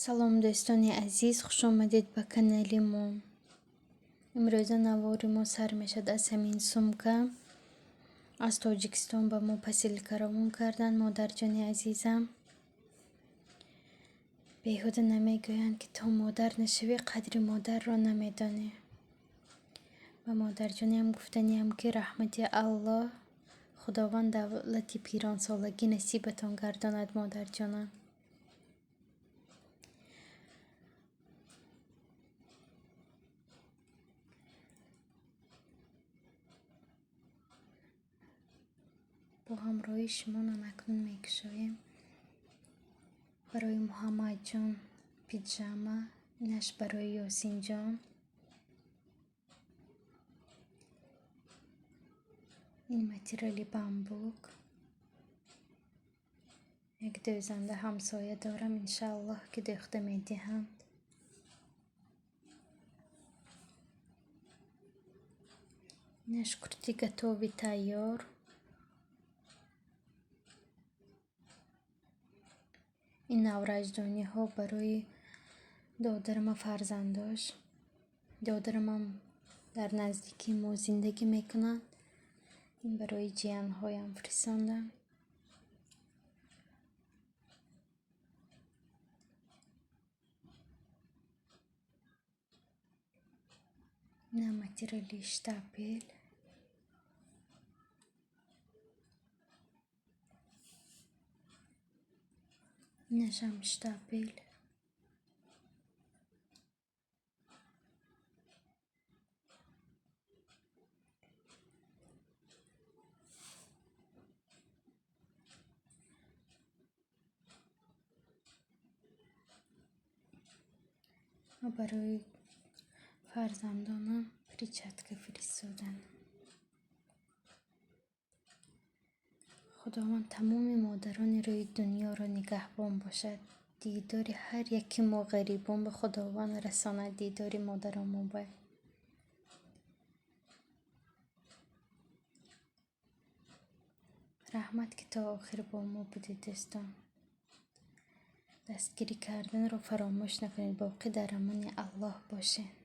Салом, дӯстони азиз, хушомадед ба канали мо. Имрӯза навори мо сар мешавад аз ҳамин сумка. Аз Тоҷикистон ба мо посылка равон карданд, модарҷони азизам. Беҳуда намегӯянд, ки то модар нашавӣ, қадри модарро намедонӣ. Ба модарҷониам гуфтаниам, ки раҳмати Аллоҳ, Худованд давлати пиронсолагӣ насибатон гардонад, модарҷонам. Бо ҳамроҳии шумо намакнун мекушоем. Барои Муҳаммадҷон пиджама, инаш барои Ёсинҷон. Ин материали бамбук. Як дӯзанда ҳамсоя дорам, иншааллоҳ, ки дӯхта медиҳанд. Инаш курти готовый, тайёр. Ин навраҷдониҳо барои додарама, фарзандош. Додарамам дар наздикии мо зиндагӣ мекунанд. Ин барои ҷиянҳоям фиристондан. Ина материали штапель. Инашам штапель. Ва барои фарзандонам перчатка фиристоданд. Худованд тамоми модарони рӯи дунёро нигаҳбон бошад. Дидори ҳар яки мо ғарибон ба Худованд расонад, дидори модаронмо ба. Раҳмат, ки то охир бо мо будед, дӯстон. Дастгирӣ карданро фаромӯш накунед. Боқӣ дар амони Аллоҳ бошед.